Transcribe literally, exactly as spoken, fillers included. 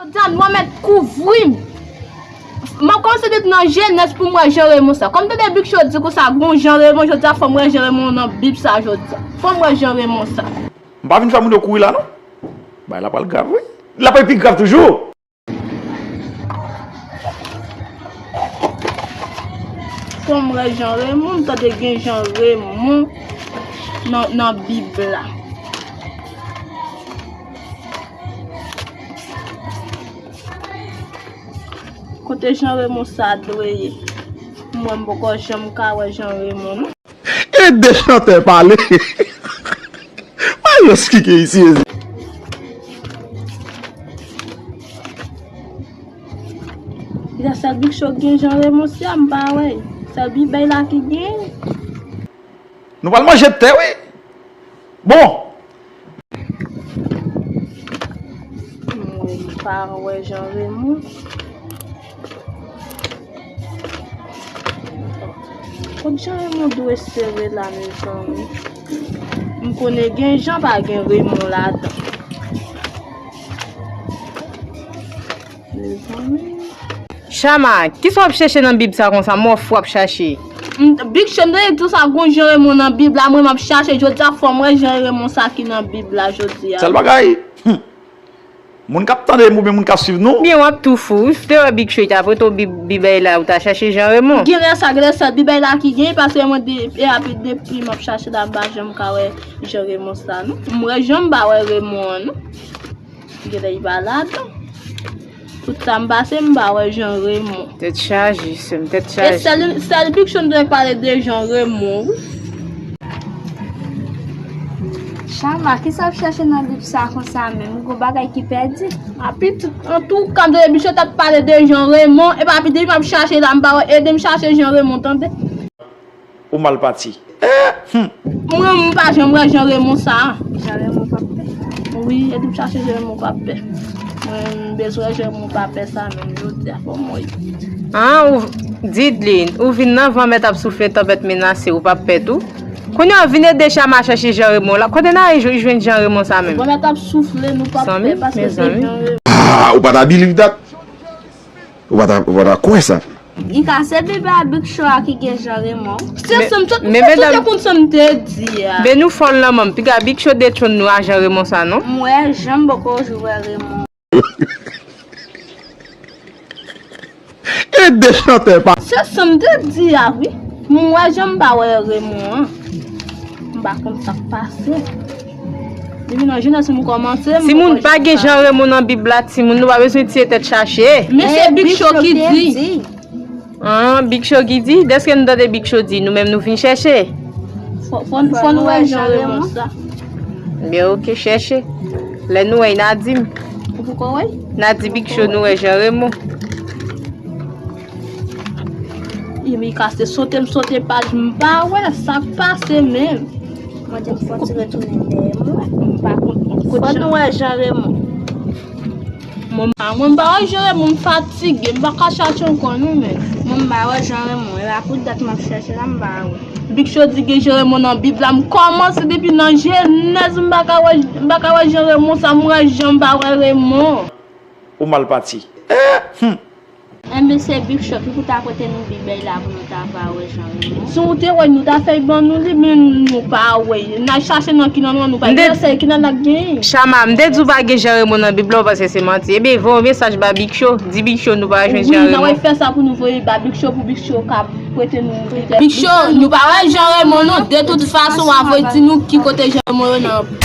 Jodi a, nou mèt kouvri m. M ap kòmanse depi nan Jenèz pou m wè Jan Remon sa. Kòm tande Big Cho di konsa, gon Jan Remon, jodi a, fò m wè Jan Remon nan Bib sa jodi a. Fò m wè Jan Remon sa. M pa vin fè moun yo kouri la, non. Bagay la pral grav, wi. L ap pi grav toujou. Fò m wè Jan Remon, m tande gen Jan Remon nan, nan Bib la. Kote Jan Remon sa dwe ye? Mwen, m poko janm ka wè Jan Remon, non. E de chantè pale. Mayos ki gen isi, ezi. Li ta sèl Big Cho gen Jan Remon sa, m pa wè. Sèl Bibèy la ki gen. Nou pral manje tè, wi. Bon. Mwen, m pa wè Jan Remon. Kot Jan Remon dwe sere la, mezanmi? M konnen gen Jan, pa gen Remon ladan. Mezanmi. Chama, kisa w ap chèche nan Bib sa konsa? Mòf w ap chache? M, Big Cho, m tande di w sa, gon Jan Remon nan Bib la, mwen m ap chache, jodi a fò m wè Jan Remon sa ki nan Bib la jodi a. Sèl bagay, hmm. Moun k ap tande m oubyen moun k ap swiv nou. Byen, w ap tou fou. Ou te wè Big Cho, t ap rete w Bib, Bibèy la, ou ta chache Jan Remon. Genlè sa, genlè sèl Bibèy la ki gen, paske mwen de, e api depi m ap chache la, m pa janm ka wè Jan Remon sa, non. M wè Jan, m pa wè Remon an, non. Genlè li pa ladan. Tout sa m pase, m pa wè Jan Remon. Tèt chaje, sè m, tèt chaje. E sèl, sèl Big Cho m te pale de Jan Remon, wi. Chama, kisa w ap chache nan Bib sa konsa menm? Ou gon bagay ki pèdi? Api tout, antouka, m tande Big Cho t ap pale de Jan Remon, epi api depi m ap chache la, m pa wè, ede m chache Jan Remon, tande. Ou mal pati. Eh, hmm. Mwen, m pa janm wè Jan Remon sa. Jan Remon pa pè. Wi, ede m chache Jan Remon pa pè. Mwen, m bezwen Jan Remon pa pè sa menm, jodi a, fò m wè. Ah, ou, Didlin, ou vin nan van mèt ap soufle, tanpèt menase, ou pa pè tou. Kounye a, vin ede Chama chache Jan Remon la. Kote n a jwenn Jan Remon sa menm? Van mèt ap soufle, nou pa pè, paske se Jan Remon. Ah, ou pa ta believe that? Ou pa ta, ou pa ta kwè sa? Li ka se Bib a Big Cho a ki gen Jan Remon. Se sa m te, m te konn sa m te di a. Men nou fòl nan manm, piga Big Cho detwonn nou a Jan Remon sa, non? M wè Jan, m poko janm wè Remon. E de chantè pa. Se sa m te di a, wi. M wè Jan, m pa wè Remon an. M pa konn sa k pase. Depi nan Jenèz m kòmanse, m poko janm wè. Timoun, pa gen Jan Remon nan Bib la, timoun, nou pa bezwen tiye tèt chache. Men se Big Cho ki di. Ah, Big Cho ki di? Dèske nou tande Big Cho di, nou menm nou vin chèche? Fò, fò, fò nou wè Jan Remon sa. Byen, oke, chèche. Lè nou wè, n a di m. Ou poko wè? N a di Big Cho nou wè Jan Remon. E mi kase sote m sote paj, m pa wè sa k pase menm. Mwen te fò ti retounen dèyè m wè. M pa konn kote. Fò nou wè Jan Remon. Mwen, mwen m pa wè Jan Remon, m fatige, m pa ka chache ankò non, men. Mwen m pa wè Jan Remon, e pa pou dat m ap chache la, m pa wè. Big Cho di gen Jan Remon nan Bib la, m kòmanse depi nan Jenèz, m pa ka wè, m pa ka wè Jan Remon sa, m wè Jan, m pa wè Remon. Ou mal pati. Eh, hmm. Enben, se Big Cho ki pou ta prete nou Bibèy la pou nou ta va wè Jan Remon. Si w te wè, nou ta fè ban nou li, men nou pa wè. N a chache nan ki nan nou pa. Genlè se ki nan n ap genyen. Chama, m te di w pa gen Jan Remon nan Bib la, ou panse se manti. Ebyen, voye yon mesaj ba Big Cho. Di Big Cho nou pa jwenn Jan Remon. Wi, n a fè sa pou nou voye ba Big Cho, pou Big Cho ka prete nou Bibèy. Big Cho, nou pa wè Jan Remon non. De tout fason, w a voye di nou ki kote Jan Remon yo nan.